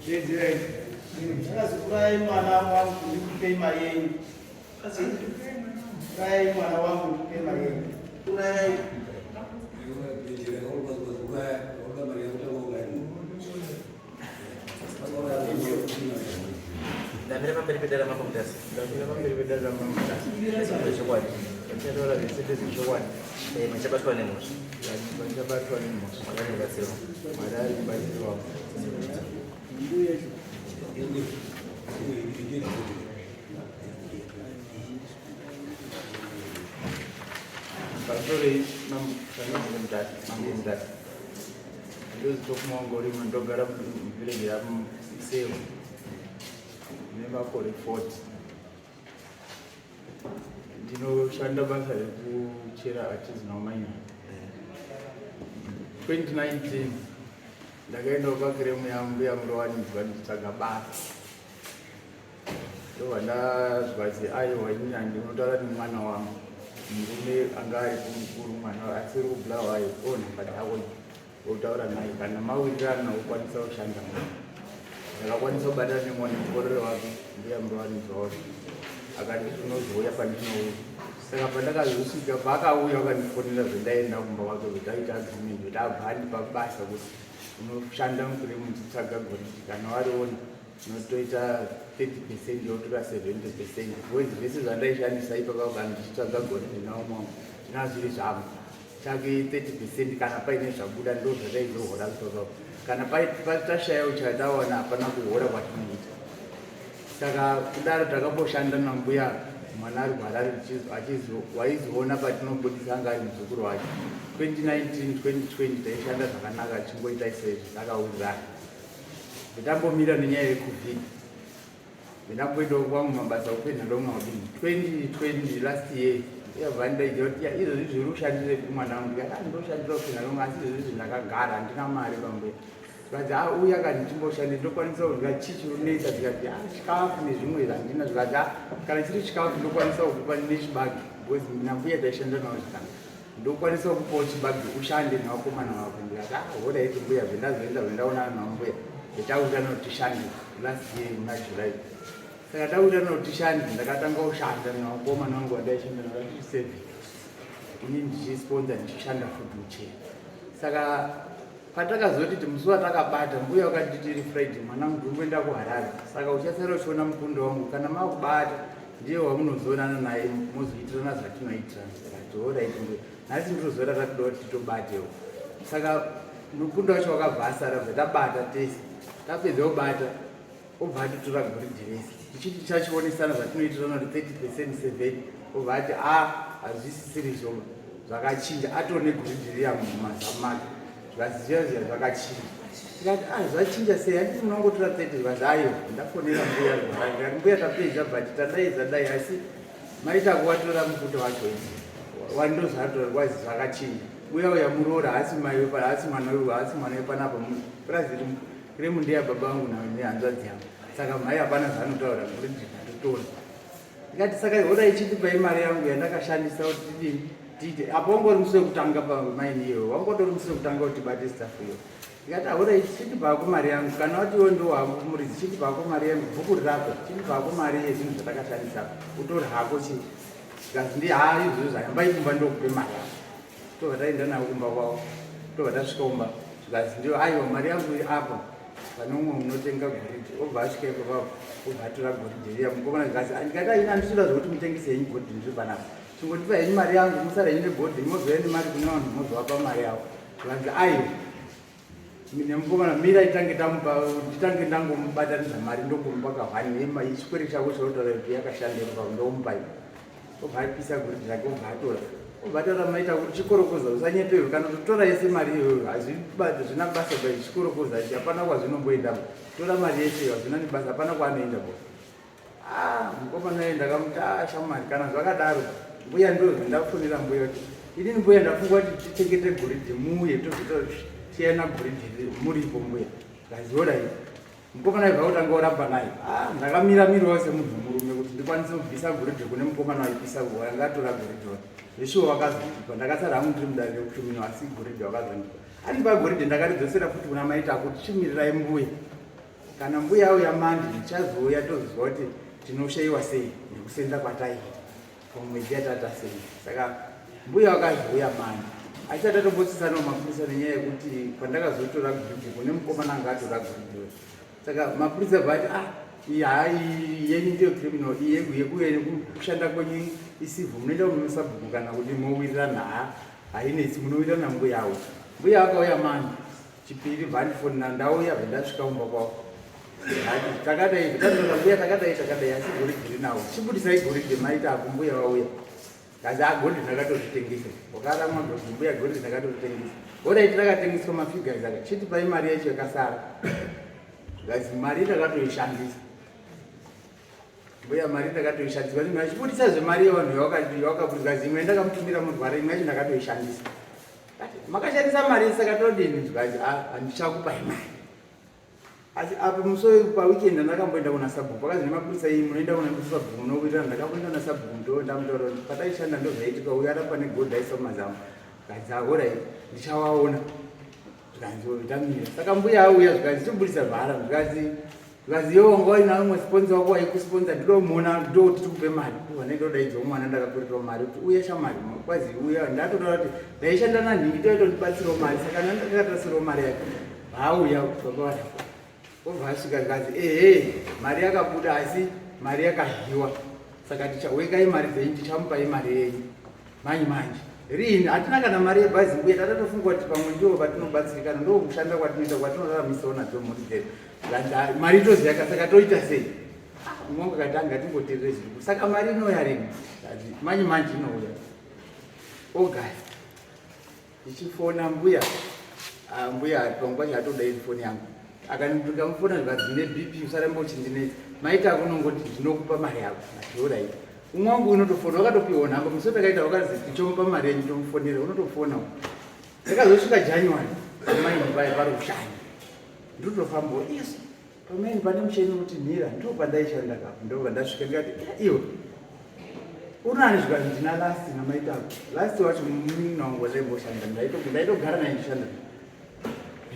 Dedzirai. Ndakazourayai mwana wangu ndikupei mari yenyu. Urayai mwana wangu ndikupei mari yenyu. Urayai. Ndamira pamberi pedare ramambo Mutasa. Ndamira pamberi pedare ramambo Mutasa. Zvechokwadi. Vachataura zvese ndezvechokwadi. Eh, machabatwa nemhosva. Vachabatwa nemhosva. Mwari anobatsirwa. Mwari ari kubatsirwa. Pasorei Mambo Mutasa. Mambo Mutasa. Ndozitokumongorima ndogara muvillage raMusewa. Nemakore 40. Ndinoshanda basa rekuchera artisanal mining. 2019 ndakaendawo pakiremu yambuya Murowanidzwa ndichitsvaga basa. Ndobva ndazwa kuti aiwa ini ndinotaura nemwana wangu murume anga aripo mukuru mwana asiri kuBulawayo onhamba dzako wotaura naye kana mawirirana wokwanisa kushanda naye. Ndakakwanisa kubatana nemwana mukororo wake mbuya Murowanidzwa wacho akanditi unozouya pandinouya. Saka pandakazosvika paakauya akandifonera zvendaenda kumba kwake zvetaita agreement kuti abva andipa basa kuti unoshanda mukiremu uchitsvaga goridhe kana wariona unotoita 30 percent yotora 70 percent, because zvese zvandaishandisa ipapa kana ndichitsvaga goridhe naumwe zvinaa zviri zvangu, chake 30 percent. Kana paine zvabuda ndo zvataizohora ipapa. Kana tashayawo chatawana, hapana kuhora kwatinoita. Saka kudaro takamboshanda nambuya, mwana ari kuHarare, waizoona patinobudisa anga ari muzukuru wake. 2019, 2020 taishanda zvakanaka, tichingoita isezvi takawirirana. Nditambomira nenyaya yeCovid, ndinamboendawo kwamwe mabasa kupenhalonga kudini. 2020, last year, yabva ndaidza kuti ya izvozvi zviri kushandirepi mwana wangu? Ndikati, "Ah, ndoshandira kuPenhalonga, asi izvozvi ndakagara, handina mari pambuya." Zvikati, "A, uya kani timboshande, ndokwanisa kudya chii chinonetsa?" Zvikati, "A, chikafu nezvimwe handina." Zvikati, "A, kana chiri chikafu ndokwanisa kukupa nechibage, because nambuya taishanda navo zvikanaka, ndokwanisa kukupawo chibage ushande nevakomana vako." Ndikati, "A, alright mbuya." Zvendazoenda, zvendaonana nambuya, zvetawirirana kuti tishande last year muna July. Saka tawirirana kuti tishande, ndakatanga kushanda nevakomana vangu vandaishanda navo tiri seven, ini ndichisponza, ndichishanda futi muchero. Saka patakazoti ti musi watakabata, mbuya wakati tiri Friday, "Mwana wangu, ndimboenda kuHarare, saka uchasara uchiona mukundo wangu. Kana makubata ndiye wamunozoonana naye, mozoitirana zvatinoitirana." Tikati, "Alright mbuya, nhasi ndinozoona tatoda kuti titobatewo." Saka mukundo wacho wakabva asara, bva tabata tese. Tapedza kubata, obva atitora goridhe rese. Tichiti tichachionesana zvatinoitirana kuti 30 percent, 7, obva ati, "A, hazvisisiri izvoma, zvakachinja." Atone goridhe riya mumazamu make. Zvikati, "Zviya zviya zvakachinja." Tikati, "A, zvachinja sei? Handiti munongotora 30?" Zvikati, "Aiwa, ndafonera mbuya." Ndikati, "Mbuya, tapedza, but tadaidza dai, asi maita kuvatora mukuto wacho wandozvatora kwazi zvakachinja. Uya uya muroora haasi mai, haasi mwana, haasi mwana wepanapa. Purazi remu ndeya baba vangu nehanzvadzi yangu, saka mhai hapana zvaanotaura, goridhe ndatotora." Ndikati, "Saka horai, chindipai mari yangu yandakashandisa kuti tidini tiite." Apo wangori musi wekutanga pamaini iyoyo, wangotori musi wekutanga kuti tibate stuff iyoyo. Ndikati, "Horai, chindipako mari yangu. Kana watiwo ndo wangu muridzi, chindipako mari yangu, bhuku rirako, chindipako mari yezvinhu zvatakashandisa, utore hako." Chi zvikanzi, "Ndi ha, izvozvo zvayambai kumba, ndokupe mari yako." Tobva taenda navo kumba kwavo. Tobva tasvika kumba, zvikanzi ndio, "Aiwa, mari yangu iri apa pane umwe unotenga goridhe." Obva asvika ipapapo, obva atora goridhe riya mukomana. Zvikanzi, ndikati, "Aina handisida zvokuti mutengese henyu goridhe ndiri panapa, chingotipa henyu mari yangu, musara henyu negoridhe, mozouya nemari kune vanhu, mozovapa mari yavo." Zvikanzi, "Aiwa, nemukomana, mira itange tamupa, nditange ndangomubatanidza mari, ndogomupa kahwani chikwere chako chaunotaura kuti yakashanda ipapapo, ndomupai." Obva apisa goridhe rake, obva atora, obva ataura, "Maita kuti chikorokoza, usanyeperwe. Kana kutotora yese mari iyoyo hazvina basa, ba chikorokoza ichi hapana kwazvinomboenda. Tora mari yese, hazvina nebasa, hapana kwaanoenda bo." Ah, mukomana uye ndakamuti, "Ah, shamwari, kana zvakadaro mbuya, ndo ndafonera mbuya kuti inini mbuya ndafunga kuti tichengete goridhe, muuye tozotosiyana goridhe muripo mbuya." Ngaziora iyi mukomana aibva kutanga oramba naye. Ah, ndakamira mirawo semunhu murume kuti ndikwanise kubvisa goridhe kune mukomana waipisa, anga atora goridhe wacho. Zveshuwa wakazondipa. Ndakasara hangu ndiri mudare rekutuminwa, asi goridhe wakazondipa. Andipa goridhe, ndakaridzosera futi kuna maita kuti chimirirai mbuya. Kana mbuya auya manje, ndichazouya tozozwa kuti tinoshaiwa sei nekusenza kwataiita pamwedzi yatatasei. Saka mbuya wakazouya manje, asi tatombosisanawo mapurisa nenyaya yekuti pandakazotora goridhe kune mukomana anga atora goridhe. Saka mapurisa vati, ah, iyi hai yenyu ndiyo criminal, iyi yekuye nekushanda kwenyu isivhu, munoenda kunosabhuku kana kuti mowirirana. Ha, hainetsi, munowirirana mbuyawo. Mbuya akauya manje Chipiri, vandifonera ndauya, ndasvika kumba kwavo. Hati takadai, tataura mbuya, takadai takadai, asi goridhe rinawo, chibudisai goridhe maita apo mbuya vauya. Kazi, a, goridhe ndakatozvitengesa. Wakaramwa goridhe mbuya, goridhe ndakatozvitengesa. Alright, rakatengeswa mafigures aka, chitipai mari yacho yakasara. Kazi mari ndakatoishandisa mbuya, mari ndakatoishandisa. Vanhu vachibudisa zvemari yevanhu yawakabudisa, imwe ndakamutumira murwara, imwe yacho ndakatoishandisa. Makashandisa mari, saka todini? Zvikanzi, handichakupai mari. Asi apo musi paweekend ndakamboenda kuna sabhuku, pakazi nemapurisa, iyi munoenda kuna sabhuku munokuitira. Ndakamboenda kuna sabhuku, ndo ndamutaura kuti pataishanda ndozvaitika, uyo arapa negold aisa mumazamu. Zvikanzi, alright, ndichawaona. Zvikanzi, tamira. Saka mbuya auya, zvikanzi, tobudisa vhara. Zvikanzi, iwe wanga waina umwe sponsor wako waikusponsa, ndidomuona, ndoti tikupe mari. Ndovanenge ndodaidzawo mwana ndakakweretawo mari kuti uya shamari, kwazi uya, ndatotaura kuti ndaishanda nanhingi, toitondibatsirawo mari, saka ndakatasirawo mari yake. Vauya baba vadafa, obva asvika, zvikanzi, ehe, mari yakabuda, asi mari yakahiwa, saka tichawekai mari dzenyu, tichamupai mari yenyu manje manje. Riini? Hatina kana mari yebhazi mbuya, tatatofunga kuti pamwe ndiwo patinobatsirikana, ndo kushanda kwatinoita kwatinoraramisiwo nadzo mhuri dzedu. Mari itoziva, saka toita sei? Umwe wangu akati, anga tingoterere zviripo. Saka mari inouya rini? Manje manje inouya August. Ndichifona mbuya, ah, mbuya panguva chaatoda foni yangu, akandikamufona, zvikanzi, ndine BP, usaramba uchindinetsa, maita akunongoti ndinokupa mari yako. Alright, umwe wangu unotofona, wakatopiwa nhamba musi takaita, wakazi tichomupa mari yenyu, tomufonera, unotofona. Ndakazosvika January, pamaini paya pari kushanya, ndotofambawo, yes, pamaini pane mucheni kuti mhira, ndo pandaishanda kapo, ndo pandasvika. Ndikati, iwe unani? Zvikanzi, ndina Last namaitako. Last wacho munin'ina wangu wataimboshanda, ndaitogara naye ndichishanda.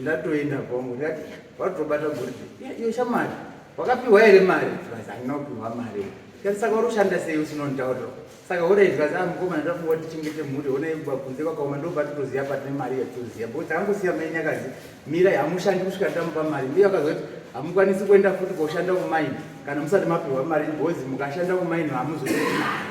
Ndatoenda kwangu, ndikati, watobata goridhe iyo shamari, wakapiwa here mari? Zvikanzi, handina kupiwa mari. Ndikati, saka uri kushanda sei usinonditaurira? Saka alright. Zvikanzi, a, mukomana, ndafunga kuti tichengete mhuri, honai kunze kwakaoma, ndobva totoziva patine mari yatoziva, because takangosiya mai Nyakazi, mirai, hamushandi kusvika ndamupa mari. Mbuya akazoti, hamukwanisi kuenda futi koshanda kumaini kana musati mapiwa mari, because mukashanda kumaini hamuzoti mari,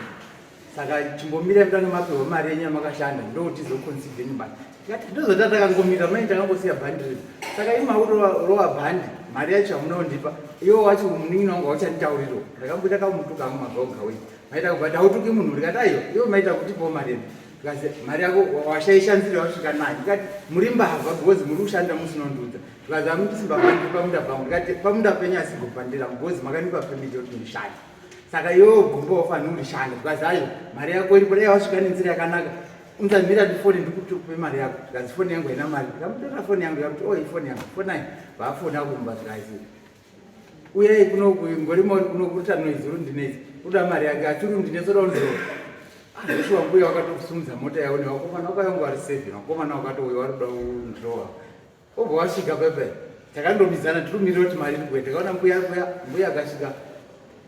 saka chimbomirai mutange mapiwa mari yenyu yamakashanda, ndotizoconsider nyumba. Tikati ndozota takangomira mai, takangosiya bhandi redu. Saka imaurova bhandi, mari yacho hamunaondipa, iwo wacho munin'ina wangu hauchanditauriro. Ndakamboita kamutuka hangu magaugawi, maita kubva ndautuki munhu. Ndikati, aiwa, iwo maita kutipawo mari yedu. Zvikanzi, mari yako washaisha nzira wasvika nayo. Ndikati, muri mbavha, because muri kushanda musinondudza. Zvikanzi, hamundisi mbavha, ndiri pamunda pangu. Ndikati, pamunda penyu asi gomba nderangu, because makandipa permit yekuti ndishande, saka iwewo gomba wafanira kurishanda. Zvikanzi, aiwa, mari yako iripo, dai wasvika nenzira yakanaka. Unzamira ndifoni, ndikuti ukupe mari yako. Zvikanzi, foni yangu haina mari. Ndikamutorera foni yangu, ndikamuti, oh, ifoni yangu, fonai. Vaafona kumba, zvikanzi, uyai kuno, ngorima uri kuno, kuruta noise uri ndinetsa, uda mari yake, asi uri ndinetsa, uda unzoro. Joshua mbuya wakatokusumudza mota yavo nevakomana vakayonga vari seven, vakomana vakatouya vari kuda kundrowa. Obva wasvika pepe, takandomidzana tirimirira kuti mari iri kuenda. Takaona mbuya, mbuya, mbuya akasvika,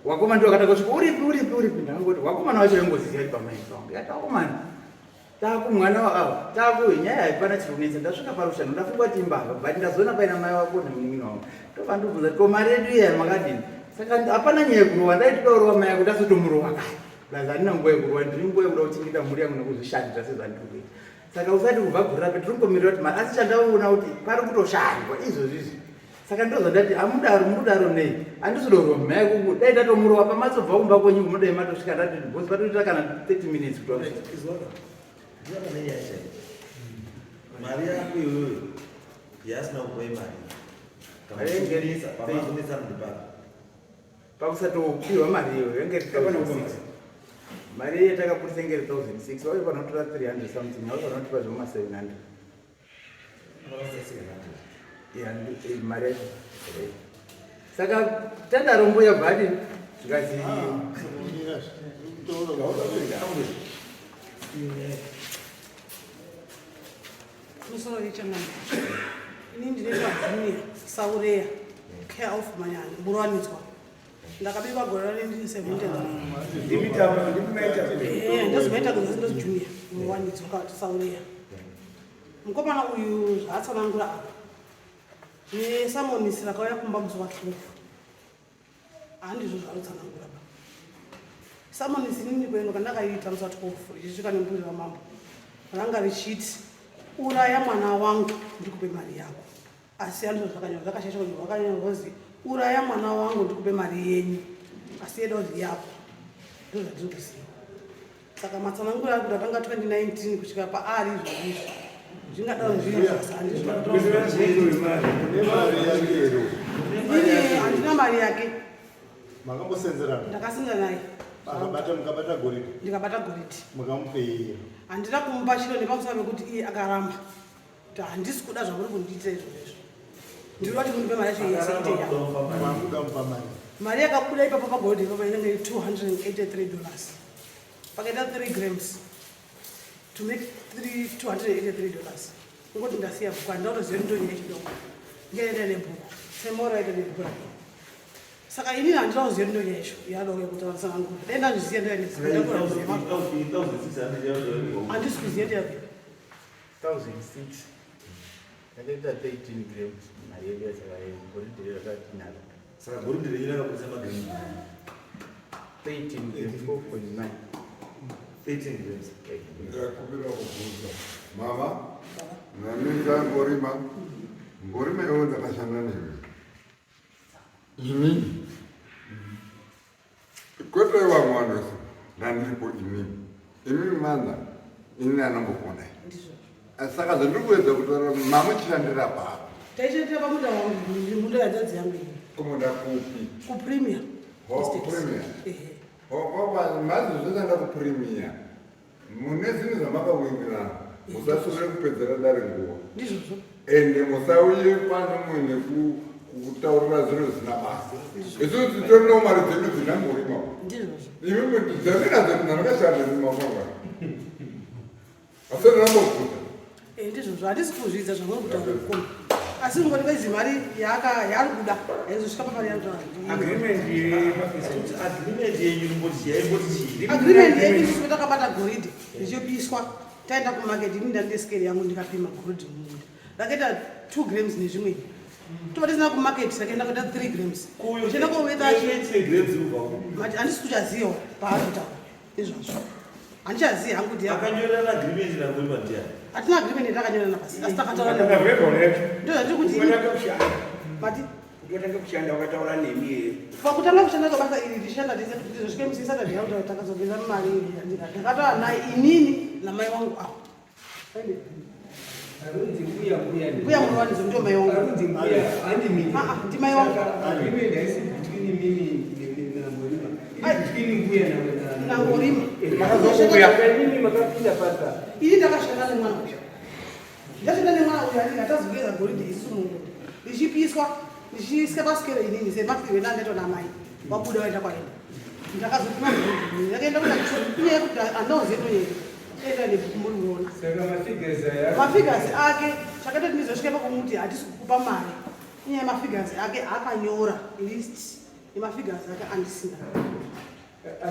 wakomana ndo akatanga kusvika, uripi, uripi, uripi? Ndakangoti wakomana wacho vaingoziziva kuti pamaini pangu. Ndikati, wakomana, takumwana ava, taku nyaya haipana chiri kunetsa. Ndasvika parushano, ndafunga kuti imbavha, but ndazoona paina mai wako nemunin'ina wangu, ndobva ndobvunza kuti ko mari yedu iya makadini? Saka hapana nyaya yekurova, ndaitida kurova mai yako, ndazotomurova kare. Plus handina nguva yekurova, ndiri nguva yekuda kuchengeta mhuri yangu nekuzvishandira sezvandiri kuita. Saka usati kubva gore rape, tiri kungomirira kuti mari, asi chandaona kuti pari kutoshandwa izvozvi izvi. Saka ndozvandati, hamudaro, murikudaro nei? Handisi kuda kurova mai yako, dai ndatomurova pamatsobva kumba kwenyu, kumudai matosvika, ndati because patoita kana 30 minutes kuti wasvika. Mari yako iyoyo yaasina kukupai mari, Mari pamazonetsana ndipapa? Pakusatopiwa mari iyoyo yange iri 1006, mari iye takabudisa inge iri 1006, vauye panotora 300 something, vauye panotipa zvoma 700. Yeah, mari yacho. Saka tadaro, mbuya bvati zvikanzi, Musoro yechangamire, ini ndinoitwa Junior Saureya. Care of Manyani, Murwanidzwa. Ndakabikwa gore ra 1973. Ndozimaita kunzi ndozi junior Murwanidzwa katisaureya. Mukomana uyu zvaatsanangura apa nesamonisi rakauya kumba musi wa 12 handizvo zvaanotsanangura pa samonisi. Inini kuenda kandakaiita musi wa 12 richisvika nemburi ramambo, ranga richiti, "Uraya mwana wangu ndikupe mari yako." Asi handizvo zvakanyorwa, zvakashaisha kunyorwa. Vakanyorwa kuzi, "Uraya mwana wangu ndikupe mari yenyu," asi yeda kuzi yako. Ndo zvandiri kuziva. Saka matsananguro ari kuti atanga 2019 kusvika paari izvozvizvi zvingadaro zviri zvasi, handizvo. Mari yake here? Inini handina mari yake. Makambosenzerana? Ndakasenza naye. Akabata, mukabata goridhe? Ndikabata goridhe. Mukamupeiya? Handina kumupa chiro nepamusana pekuti iye akaramba kuti handisi kuda zvamuri kundiitira izvozvo, ndiri vati mundipe mari yacho yese ite yako. Makuda mupa mari? Mari yakabuda ipapo pagoridhe ipapo inenge iri $283. Pakaita 3 grams to make $283. Ingoti ndasiya bhuku, handina kutoziva kuti ndonyaya chidoko ndichaenda nebhuku semauraita nebhuku rake. Saka inini handina kuziva kuti ndonyaya yacho yadouya kutaura sanangura. Dai ndazviziva ndoya nebhuku, ndakura kuziva. 1600. Handisi kuziva ndeyabvepi. 1006 yakaita 13 grams mari yedu. Saka goridhe rakatinaro. Saka goridhe renyu rakabudisa magrams? 13 grams, 4.9. 13 grams. Ndakupira kubvunza mama namisa Ngorima. Ngorima, iwe ndakashanda newe inini, kwete vamwe vanhu vese. Ndandiripo inini, imimi mana inini anambokuonai. Ndizvo. Saka zvandiri kuedza kutaura, mamuchishandira papi? Taishandira pamunda wangu, munda yanzadzi yangu iyi. Kumunda kupi? KuPremier. Ho, Estates. kuPremier. Ehe. Mazozvishanda kuPremier, mune zvinhu zvamakawindirana. Musashure kupedzera dare nguva. Ndizvozvo. Ende musauye pano muine kutaurira zviro zvisina basa. Isusu titorinawo mari dzedu dzinangorima. Ndizvozvo. Imimi dzandinadzo ndakashanda nemafanga, asi ndinambobvuta. Eh, ndizvozvo, handisi kuzvidza zvamuri kutaura mukoma, asi ngoti kwezi mari yaari kuda yaizosvika pamari yanotaura. Agreement yemafees. Agreement yenyu imboti yaimboti chii? Agreement yedu isusu takabata goridhe richipiswa, taenda kumaketi. Ini ndandine scale yangu, ndikapima goridhe mumunda rakaita 2 grams nezvimweni. Tova tisina kumaketi, rakaenda kuita 3 grams. Tichienda koweta. Grams kubva ku Mati handisi kuchaziva paari kutaura izvozvo, handichazivi hangu kuti Akanyorerana agreement naNgorima ndiani? Hatina agreement yatakanyorana pasi, asi takataura. Akabva yacho. Ndo zvandiri kuti Watanga kushanda. Mati? Watanga kushanda wakataura nemi here? Pakutanga kushanda kwabasa iri, tichishanda tese, tizosvike musi Saturday yakuti takazobvisa mari iri. Ndakataura naye inini namai wangu apo. Arunzi mbuya, mbuya. Mbuya Murwanidzo ndio mai wangu. Arunzi mbuya, handi mimi. Ah, ah, ndimai wangu. Saka agreement haisi between mimi naNgorima. Ai. Iri between mbuya na NaNgorima. Makazokuya. Saka imimi makapinda papa. Ini ndakashanda nemwana uyu, ndashanda nemwana uyu andinga tazogeza goridhe isusu mumunda richipiswa, ndichiiswa pasikero inini semapirwe ndandaitwa namai. Wabuda waenda kwaenda, ndakazopima goridhe ndakaenda kuda inyaya yekuti handauzive tonyeri enda nebhuku muri kuona. Saka mafigures aya. Mafigures ake chakatoti ndizosvika pakumuti hatisi kukupa mari, inyaya yemafigures ake akanyora list yemafigures ake andisina.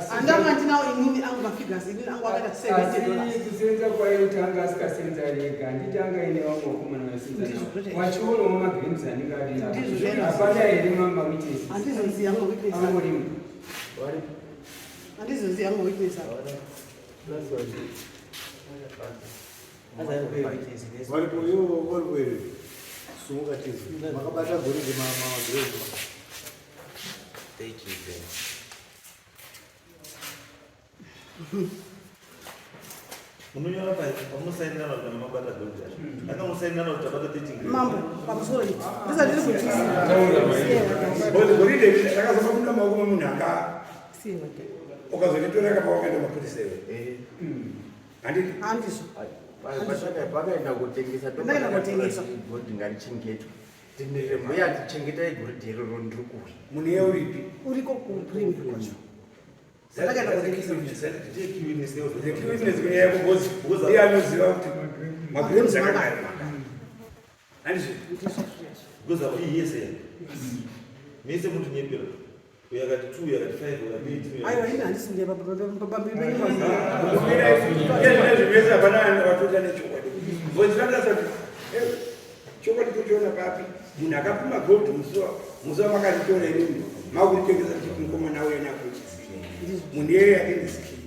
Handanga ndinawo inini angu mafigures, inini angu akaita $70. Asi kusenza kwayo tanga asikasenza rega, handiti anga ine vamwe vakomana vaisenza Ndizvo navo. zvochaizvo. Wachionawo magrams anenge ari Ndizvo zvaizvo. hapana here mawitnesses? Handizozivi hangu mawitness ake. ANgorima. Vari. Handizozivi hangu mawitness ake. Varipo ivo, varipo here? Sumuka tizi. Makabata goridhe magrams? 13 grams. Munonyora pamunosainirana kuti kana mabata goridhe acho anga munosainirana kuti tabata 13 grams. Mambo, pamusoro iyi ndisati ndiri kuti Because goridhe rakazobuda maoko memunhu anga ukazoritora kapa wakaenda mapurisa iwe, handiti? Handizvo. Pakaenda kutengesa. Pakaenda kotengesa. Goridhe ngarichengetwe, timirire mbuya, tichengetai goridhe iroro, ndiri kuuya. Munhu iye uripi? Uriko kuPremier kwacho, ndakaenda kotengesa. The key witness kunyaya yako, because ndiye anoziva kuti magrams akadai maka, handizvo? Ndizvo zvezvo. Because iyi yese. Mese mutinyepera. Uyu akati 2, uyu akati 5, uyu akati 8. Uyu Aiwa, akati ini handisi mbuya pamberi penyu. Zvese hapana watoita nechokwadi. Bvonzi kuti chokwadi tochiona papi? Munhu akapima gold musi wamakaritora imimi, makuritengesa kuti mukomana auye nakuchisi. Munhu iyeye atengesi chii?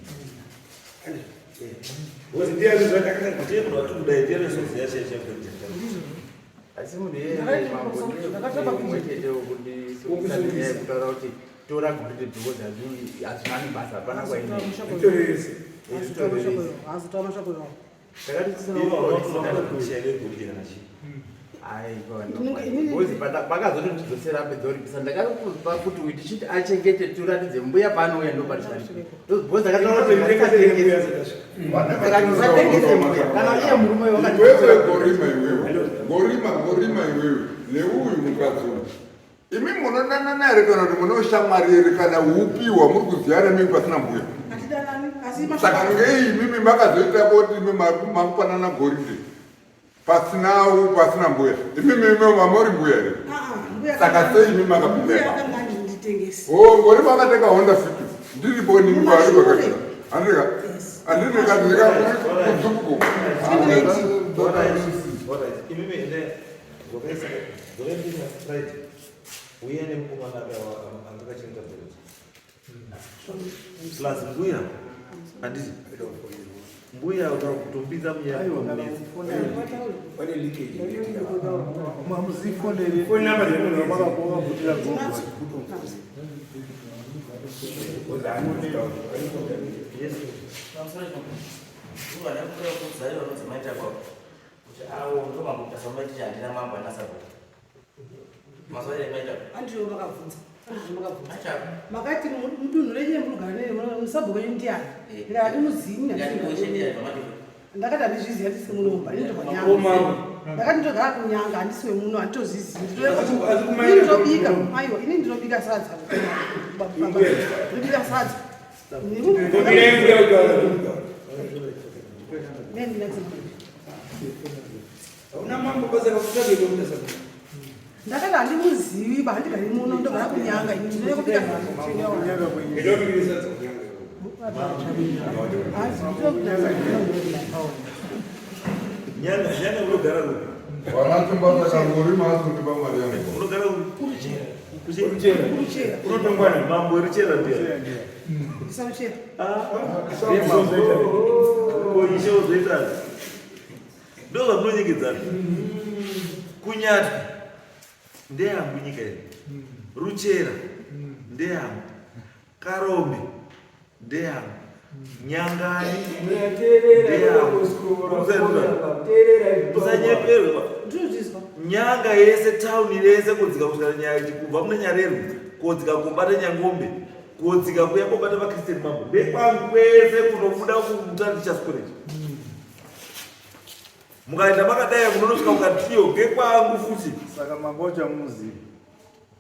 Bvonzi ndiye anoziva kuti akatanga. Ndiye munhu watiri kudai, ndiye ane yacho yacho. Asi munhu iyeye, mambo, ndiye chete wokundisungisa nenyaya yekutaura kuti tora goridhe, because hazvina nebasa, hapana kwaine. Zvitorerese. Hazotaura mashoko iwawo. Takati tisina. Ivo hauna kushaya goridhe kana chii. Pakazoti ndidzosera apedza kuripisa, ndakakupa kuti uyu tichiti achengete, tiratidze mbuya paanouya, ndopaticharipo, akataura kuti tisatengese mbuya kana iye murume. Iwewe Gorima, iwewe Gorima, Gorima iwewe neuyu mukadzi uyu, imi munodanana here kana kuti mune ushamwari here kana upi hwamuri kuziyana mimi pasina mbuya? Hatidanani, asi Saka ngei imimi makazoita kuti imi makupanana goridhe pasinawo, pasina mbuya? Imimi imi mamuri mbuya here? Saka sei imi makapinda Mbuya ipapo? akanga anditengesi. O, Ngorima akatenga Honda Fit, ndiripo nini kwaari Mumashure. vakati andika andika ndika kudzukuko. Alright. Imimi ende wakaisa dzakaipinda Friday. Uye nemukomana anga akachengeta goridhe. Plus mbuya, handiti? Mbuya kutombidza munyaya kunetsa. Pane leakage. Mamuzifonere. Phone number dzemunhu. Makabutira gogo. Because anotaura. Yes. Ndakura kudzai vanonzi maita kwako kuti avo ndo mambo tasamaiti handina mambo andasabhuku mazuva ere maita. Andizvo makabvunza, andizvo makabvunza. Achako. Makati mudunhu renyu munogara musabhuku wenyu ndiani? Ndikati muzivi. Ndakati handizvizivi, handisi munomba, ini ndobva Nyanga. Ndakati ndogara kuNyanga, handisi wemuno, handitozizivi. Ini ndinobika, aiwa, ini ndinobika sadza, baba, ndinobika sadza. Ngomira mbuya kutaura zvinotaura. Hauna mambo basa kakutsvage kuita sabhuku. Ndakati handimuzivi ba, handigari muno, ndogara kuNyanga, ini ndinoda kubika. Kunyanga kwenyu. Ndinobikira sadza kuNyanga. Nyanga, Nyanga unogara kupi? Vanatumba Ngorima azondipa mari yangu. Unogara kupi? Kuruchera. Kuruchera. Unotongwana. Mambo weruchera ndiye. Ndisaruchera. Ko ishe wozoita ndo zvamunonyengedzana. Kunyatwa ndeyangu nyika iyi, Ruchera ndeyangu, Karombe ndeyangu, Nyangani ndeyangu. Usanyeperwe. Ndinozvizwa. Nyanga yese, tauni rese, kudzika kusvika kubva muna Nyarerwe, kodzika kobata Nyangombe, kodzika kuya kobata vaKristian, mambo ndekwangu kwese kunobuda kuMutare Teachers College. Mukaenda makadai munonosvika mukatiyo ngekwangu futi. Saka mambo wacho amuzivi.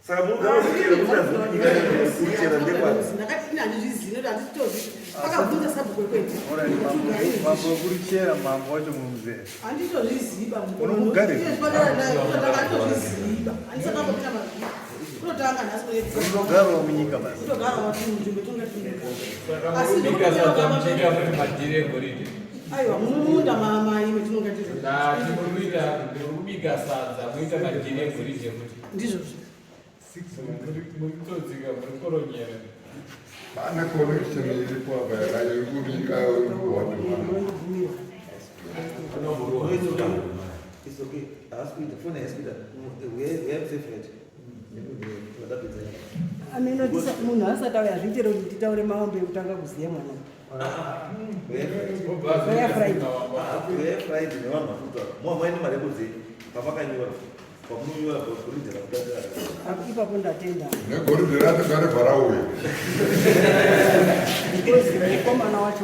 Saka munogara kuchera musingazivi kuti nyika kuchera ndekwangu. Ndakati ini handizvizivi nekuti handitozivi, akabvunza sabhuku wekwedu. Alright, mambo wekurichera, mambo wacho mumuzivi. Handitozviziva. Unomugarira? Handitozviziva, handisati ambopinda mazviri, kunotanga nhasi. Unogarawo munyika basi. Kutogarawo munzvimbo tonga. Saka Asi murikubika sadza muchiita kuti madhiri egoridhe. Aiwa, mumunda mamai metinonga tiri. Ndati muri kubika sadza muita madhiri egoridhe kuti. Ndizvozvo. Muri kutodzika, muri koronyera. Pane connection iripo apa iri kurika kuwandwa. No, it's okay. It's okay. Haasi kuita foni, haisi kuita. We have safe right. Vadapedza. Aminotisa munhu asati auya, zviitire kuti titaure maombe ekutanga kuziya mwana. Oya Friday. Uye Friday nevanhu vakutaura. Mwaine marekodzi pamakanyora, pamunonyora goridhe rakudatira. Ipapo ndatenda. Negoridhe racho ngaribva rauya. Because mukomana wacho.